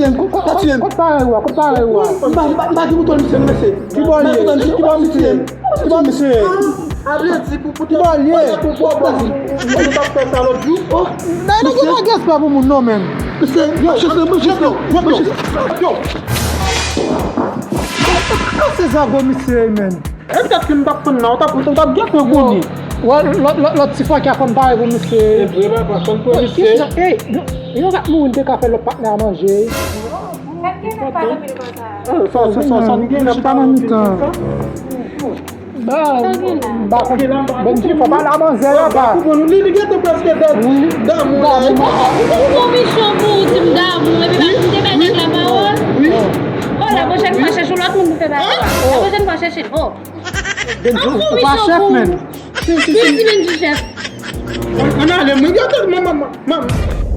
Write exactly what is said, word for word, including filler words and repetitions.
tiye m, pa tiye m. Kot parèy ou a, kot parèy ou a? M pa, m pa, m pa gen moto misye, mesye. Ki bò l ye? Ki bò misye ye? Ki bò misye ye? Ki bò l ye? Nèg la gen pa respè pou moun non, menm. Mesye, yo, yo, yo, yo, yo. Kase zago misye ye, menm. E petèt ke m t ap konn nan, ou t ap, ou t ap gen fè konnen. Wè, lòt, lòt, lòt ti fwa ki a konn pare pou misye. E vre, papa, konn pou misye. Ey, yon, yon rat mouri, m te ka fè lòt patnè a manje. Sa, sa, sa, sa, nou gen chita nan mitan. Ba, ba, bon, ti fwa, ba la manzè la, ba. Li, li gentan prèske damou la. Ou konn komisyon pou ou di m damou, epi pa m te bay nèg la pawòl. Wi. Oh, la pwochèn fwa, chèche yon lòt moun pou fè bagay la. La pwochèn fwa, chèche l. Oh. Ou pa chèf, menm. Si, si, si. Ki di Bendji chèf? Ann ale, mwen, yo, man, man, man.